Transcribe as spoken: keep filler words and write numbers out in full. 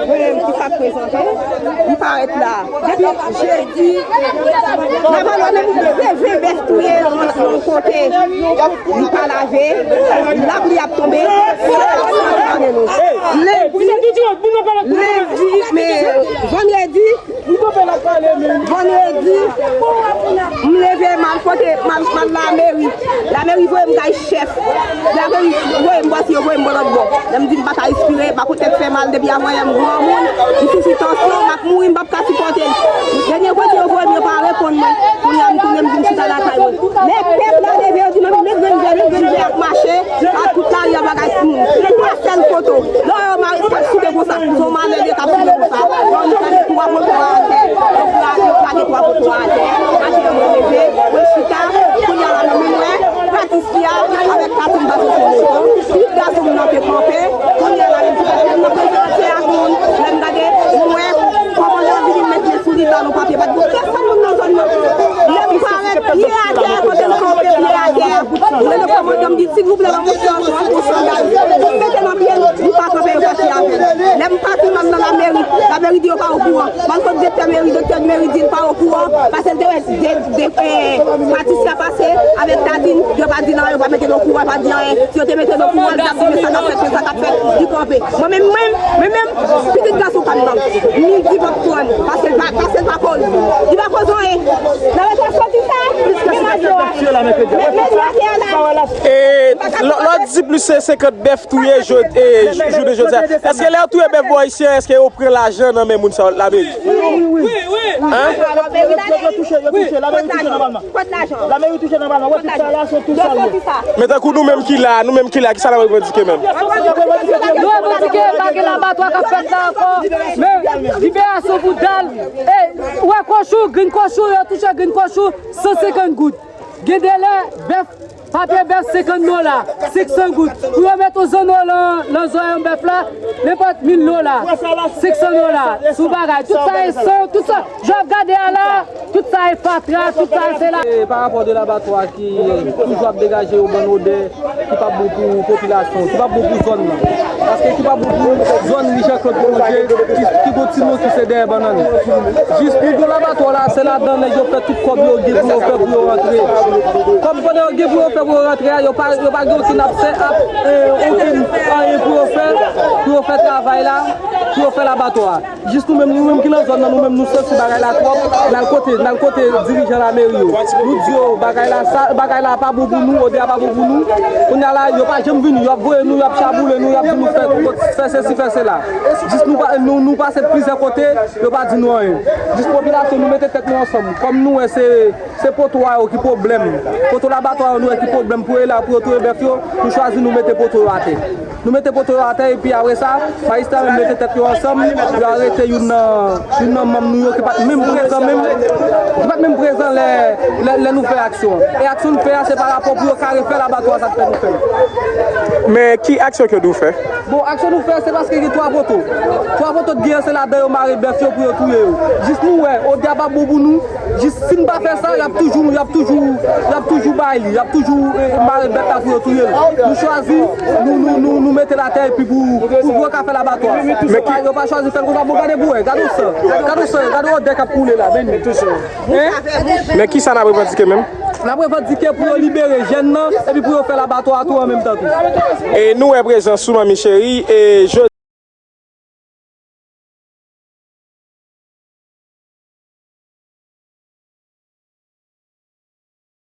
Mwen menm ki sa k prezante, m parèt la. Depi jedi, nan valè nou se ven bèf touye, nou konte, nou pa lave, lapli ap tonbe, nou lendi, lendi, men vandredi, vandredi, m leve, m al kote, m al, m al lameri. Lameri voye m kay chèf. Lameri voye m bò, si yo voye m bò lòt bò. Lè m di m pa ka respire, bak yon tèt fè mal, depi avanyè m granmoun, m soufri tansyon, m ap mouri, m p ap ka sipòte l. Dènye kote yo voye m, yo pa reponn mwen. Kounye a, m tounen, m vin chita lakay mwen. Men pèp la leve, yo di, "Men, men grenn vè, men grenn vè ap mache, ak tout lari a bagay moun." Twa sèl foto. Lè yo mare, sa k site konsa. Se yon malè de k ap site konsa. Lè yo gade twa foto a atè, yo plake, yo plake twa foto a atè. Atè yo leve, mwen chita, kounye a la, nou mwen, Isi a, avèk Katim pase sou moto, pitit gason m nan te kanpe, kounye a la, menm si Katim nan prezante ak moun, lè m gade, m wè, kòmandan an vini met men sou li, ba nou papye, pa t gen pèsonn moun nan zòn nan. Lè m parèt, pye atè, kote m kanpe, pye atè, m rele kòmandan, m di, "Silvouplè, ban m yon sèl yon sandal." M mete nan pye l, li pa kanpe, yo pati avè l. Lè m pati, m al nan lameri, lameri di yo pa okouran. M al kot direktè meri, direktè meri di l pa okouran, paske l te wè de, de, eh, Patricia pase avèk Tadin, yo pa di l anyen, yo pa mete l okouran, yo pa di anyen. Si yo te mete l okouran, li t ap di men sa k ap fèt, men sa k ap fèt, li kanpe. Mwen menm, mwen, mwen menm, pitit gason pa m nan, midi p ap pran, paske l pa, paske l pa koz. Li pa koz anyen. Nan leta soti sa, men mwen di w a, men, men mwen di a la. E lò, lò di plis se senkant bèf touye jodi, e, jou de jodi a. Èske lè yo touye bèf bò isi an, èske yo pran lajan nan men moun sa yo, lameri? Wi, wi, wi. Hein? Yo, yo, yo touche, yo touche. Lameri touche nòmalman. Kot lajan? Lameri touche nòmalman. Wè tout sa la, se tout sa l ye. Men tankou nou menm ki la, nou menm ki la, kisa n ap revandike menm? Nou revandike pa gen labatwa k ap fèt la ankò. Men, liberasyon bout dal. E, ou wè kochou, grenn kochou, yo touche grenn kochou, san senkant goud. Gen de lè, bèf, papye bèf senkant dola, senk san goud. Pou yo met yon zanno lan, lan zòrèy yon bèf la, nenpòt mil dola, senk san dola, sou bagay. Tout sa e san, tout sa, jan w ap gade a la, tout sa e fatra, tout sa se la. E pa rapò de labatwa ki toujou ap degaje yon bann odè ki p ap bon pou popilasyon, ki p ap bon pou zòn nan. Paske ki p ap bon pou zòn Ri Jean Claude Prolonje, ki, ki gon ti mòn ki se dèyè bannann. Jis pou gwo labatwa la, se ladan nèg yo fè tout kòb yo gen pou yo fè pou yo rantre. Kòb pandan yo gen pou yo fè pou yo rantre a, yo pa, yo pa gen okenn absè, ab, eh, okenn anyen pou yo fè, pou yo fè travay la, pou yo fè labatwa a. Jis nou menm, nou menm ki nan zòn nan, nou menm nou santi bagay la twòp, n al kote, n al kote dirijan lameri yo. Nou di yo bagay la, sa, bagay la pa bon pou nou, odè a pa bon pou nou. Kounye a la, yo pa janm vini, y ap voye nou, y ap chaboule nou, y ap di nou fè, fè sesi, fè sela. Jis nou pa, nou, nou pase plizyè kote, yo pa di nou anyen. Jis popilasyon, nou mete tèt nou ansanm. Kòm nou wè se, se poto a yo ki pwoblèm. Poto labatwa yo nou wè ki pwoblèm pou yo la, pou yo touye bèf yo, nou chwazi nou mete poto yo atè. Nou mete poto yo atè, epi apre sa, majistra menm mete tèt yo ansanm, yo arete youn nan, youn nan manm nou yo ki pa t menm prezan menm, ki pa t menm prezan lè, lè, lè nou fè aksyon an. E aksyon nou fè a, se pa rapò pou yo ka refè labatwa sa k fè nou fè l. Men ki aksyon ke nou fè? Bon, aksyon nou fè, se paske gen twa poto. Twa poto k gen an, se ladan yo mare bèf yo pou yo touye yo. Jis nou wè, odè a pa bon pou nou. Jis si n pa fè sa, y ap toujou, y ap toujou, y ap toujou bay li, y ap toujou, eh, mare bèt la pou yo touye l. Nou chwazi, nou, nou, nou, nou mete l atè epi pou, pou, pou yo ka fè labatwa. Men ki... Yo pa chwazi fè l konsa, bon, gade pou wè, gade yon san, gade yon san, gade yon odè k ap koule la, men nou. Hein? Men ki sa n ap revandike menm? N ap revandike pou yo libere jèn nan, epi pou yo fè labatwa a tou an menm tan tou. E nou wè prezans ou, Manmi Cheri, e jodi